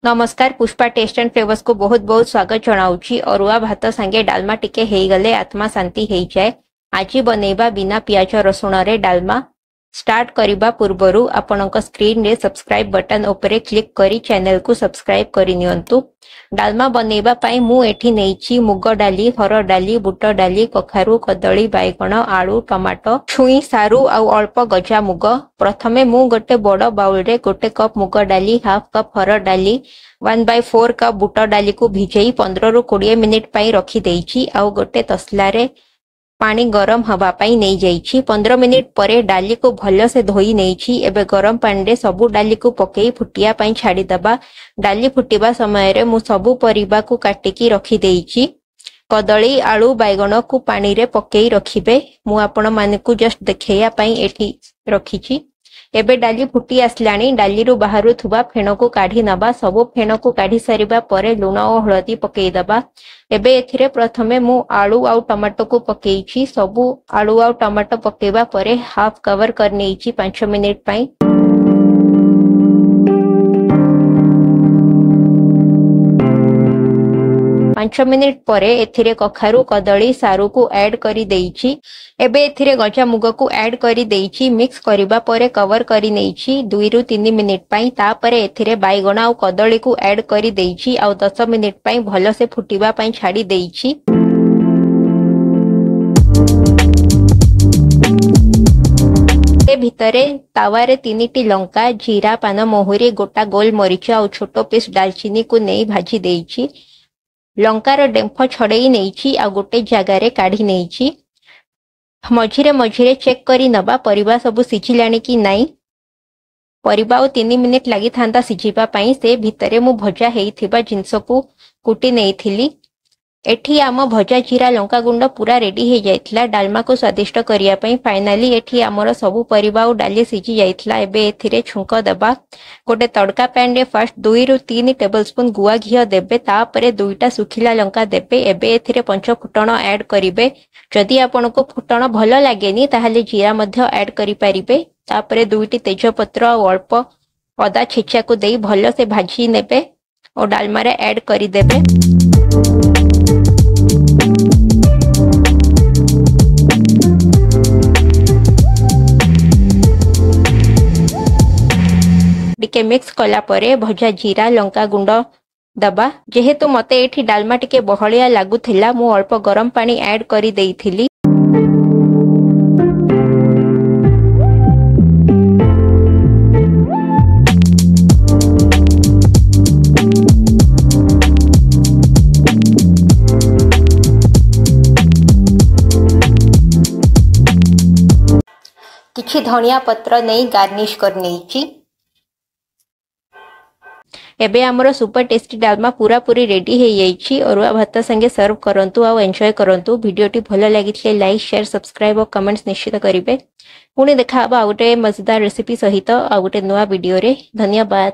ନମସ୍କାର, Pushpa test and ଫ୍ଲେଭର୍ସକୁ ବହୁତ ବହୁତ ସ୍ୱାଗତ ଜଣାଉଛି। ଅରୁଆ ଭାତ ସାଙ୍ଗେ ଡାଲମା ଟିକେ ହେଇଗଲେ ଆତ୍ମା ଶାନ୍ତି ହେଇଯାଏ। ଆଜି ବନେଇବା ବିନା ପିଆଜ ରସୁଣରେ ଡାଲମା। ଷ୍ଟାର୍ଟ କରିବା ପୂର୍ବରୁ ଆପଣଙ୍କ ସ୍କ୍ରିନରେ ସବସ୍କ୍ରାଇବ୍ ବଟନ୍ ଉପରେ କ୍ଲିକ୍ କରି ଚ୍ୟାନେଲକୁ ସବସ୍କ୍ରାଇବ୍ କରିନିଅନ୍ତୁ। ଡାଲମା ବନେଇବା ପାଇଁ ମୁଁ ଏଠି ନେଇଛି ମୁଗ ଡାଲି, ହରଡ଼ ଡାଲି, ବୁଟ ଡାଲି, କଖାରୁ, କଦଳୀ, ବାଇଗଣ, ଆଳୁ, ଟମାଟୋ, ଛୁଇଁ, ସାରୁ ଆଉ ଅଳ୍ପ ଗଜା ମୁଗ। ପ୍ରଥମେ ମୁଁ ଗୋଟେ ବଡ଼ ବାଉଲରେ 1 କପ୍ ମୁଗ ଡାଲି, ହାଫ୍ କପ୍ ହରଡ଼ ଡାଲି, 1/4 କପ୍ ବୁଟ ଡାଲିକୁ ଭିଜେଇ 15ରୁ 20 ମିନିଟ୍ ପାଇଁ ରଖିଦେଇଛି। ଆଉ ଗୋଟେ ତସଲାରେ ପାଣି ଗରମ ହେବା ପାଇଁ ନେଇଯାଇଛି। 15 ମିନିଟ୍ ପରେ ଡାଲିକୁ ଭଲସେ ଧୋଇ ନେଇଛି। ଏବେ ଗରମ ପାଣିରେ ସବୁ ଡାଲିକୁ ପକେଇ ଫୁଟିବା ପାଇଁ ଛାଡ଼ିଦେବା। ଡାଲି ଫୁଟିବା ସମୟରେ ମୁଁ ସବୁ ପରିବାକୁ କାଟିକି ରଖିଦେଇଛି। କଦଳୀ, ଆଳୁ, ବାଇଗଣକୁ ପାଣିରେ ପକେଇ ରଖିବେ। ମୁଁ ଆପଣମାନଙ୍କୁ ଜଷ୍ଟ ଦେଖେଇବା ପାଇଁ ଏଠି ରଖିଛି। ଏବେ ଡାଲି ଫୁଟି ଆସିଲାଣି। ଡାଲିରୁ ବାହାରୁଥିବା ଫେଣକୁ କାଢି ନେବା। ସବୁ ଫେଣକୁ କାଢି ସାରିବା ପରେ ଲୁଣ ଓ ହଳଦୀ ପକେଇଦବା। ଏବେ ଏଥିରେ ପ୍ରଥମେ ମୁଁ ଆଳୁ ଆଉ ଟମାଟୋକୁ ପକେଇଛି। ସବୁ ଆଳୁ ଆଉ ଟମାଟୋ ପକେଇବା ପରେ ହାଫ୍ କଭର କରିନେଇଛି 5 ମିନିଟ୍ ପାଇଁ। ପାଞ୍ଚ ମିନିଟ୍ ପରେ ଏଥିରେ କଖାରୁ, କଦଳୀ, ସାରୁକୁ ଆଡ୍ କରିଦେଇଛି। ଏବେ ଏଥିରେ ଗଜା ମୁଗକୁ ଆଡ୍ କରିଦେଇଛି। ମିକ୍ସ କରିବା ପରେ କଭର କରିନେଇଛି 2ରୁ 3 ମିନିଟ୍ ପାଇଁ। ତାପରେ ଏଥିରେ ବାଇଗଣ ଆଉ କଦଳୀକୁ ଆଡ୍ କରିଦେଇଛି ଆଉ 10 ମିନିଟ୍ ପାଇଁ ଭଲସେ ଫୁଟିବା ପାଇଁ ଛାଡ଼ି ଦେଇଛି। ଏ ଭିତରେ ତାୱାରେ 3ଟି ଲଙ୍କା, ଜିରା, ପାନ ମହୁରି, ଗୋଟା ଗୋଲମରିଚ ଆଉ ଛୋଟ ପିସ୍ ଡାଲଚିନିକୁ ନେଇ ଭାଜି ଦେଇଛି। ଲଙ୍କାର ଡେମ୍ଫ ଛଡ଼େଇ ନେଇଛି ଆଉ ଗୋଟେ ଜାଗାରେ କାଢି ନେଇଛି। ମଝିରେ ମଝିରେ ଚେକ୍ କରି ନବା ପରିବା ସବୁ ସିଝିଲାଣି କି ନାଇଁ। ପରିବା ଆଉ 3 ମିନିଟ୍ ଲାଗିଥାନ୍ତା ସିଝିବା ପାଇଁ। ସେ ଭିତରେ ମୁଁ ଭଜା ହେଇଥିବା ଜିନିଷକୁ କୁଟି ନେଇଥିଲି। ଏଠି ଆମ ଭଜା ଜିରା ଲଙ୍କା ଗୁଣ୍ଡ ପୁରା ରେଡି ହେଇଯାଇଥିଲା ଡାଲମାକୁ ସ୍ୱାଦିଷ୍ଟ କରିବା ପାଇଁ। ଫାଇନାଲି ଏଠି ଆମର ସବୁ ପରିବା ଆଉ ଡାଲି ସିଝି ଯାଇଥିଲା। ଏବେ ଏଥିରେ ଛୁଙ୍କ ଦେବା। ଗୋଟେ ତଡ଼କା ପ୍ୟାନରେ ଫାର୍ଷ୍ଟ 2ରୁ 3 ଟେବଲ ସ୍ପୁନ୍ ଗୁଆ ଘିଅ ଦେବେ। ତାପରେ 2ଟା ଶୁଖିଲା ଲଙ୍କା ଦେବେ। ଏବେ ଏଥିରେ ପଞ୍ଚ ଫୁଟଣ ଆଡ୍ କରିବେ। ଯଦି ଆପଣଙ୍କୁ ଫୁଟଣ ଭଲ ଲାଗେନି ତାହେଲେ ଜିରା ମଧ୍ୟ ଆଡ୍ କରିପାରିବେ। ତାପରେ 2ଟି ତେଜପତ୍ର ଆଉ ଅଳ୍ପ ଅଦା ଛେଚାକୁ ଦେଇ ଭଲସେ ଭାଜି ନେବେ ଓ ଡାଲମାରେ ଆଡ୍ କରିଦେବେ। ଟିକେ ମିକ୍ସ କଲା ପରେ ଭଜା ଜିରା ଲଙ୍କା ଗୁଣ୍ଡ ଦବା। ଯେହେତୁ ମତେ ଏଠି ଡାଲମା ଟିକେ ବହଳିଆ ଲାଗୁଥିଲା, ମୁଁ ଅଳ୍ପ ଗରମ ପାଣି ଆଡ୍ କରିଦେଇଥିଲି। କିଛି ଧନିଆ ପତ୍ର ନେଇ ଗାର୍ନିଶ କରିନେଇଛି। ଏବେ ଆମର ସୁପର ଟେଷ୍ଟି ଡାଲମା ପୁରାପୁରି ରେଡି ହେଇଯାଇଛି। ଅରୁଆ ଭାତ ସାଙ୍ଗେ ସର୍ଭ କରନ୍ତୁ ଆଉ ଏନ୍ଜୟ କରନ୍ତୁ। ଭିଡ଼ିଓଟି ଭଲ ଲାଗିଥିଲେ ଲାଇକ୍, ସେୟାର, ସବସ୍କ୍ରାଇବ୍ ଓ କମେଣ୍ଟସ୍ ନିଶ୍ଚିତ କରିବେ। ପୁଣି ଦେଖା ହବ ଆଉ ଗୋଟେ ମଜେଦାର ରେସିପି ସହିତ ଆଉ ଗୋଟେ ନୂଆ ଭିଡ଼ିଓରେ। ଧନ୍ୟବାଦ।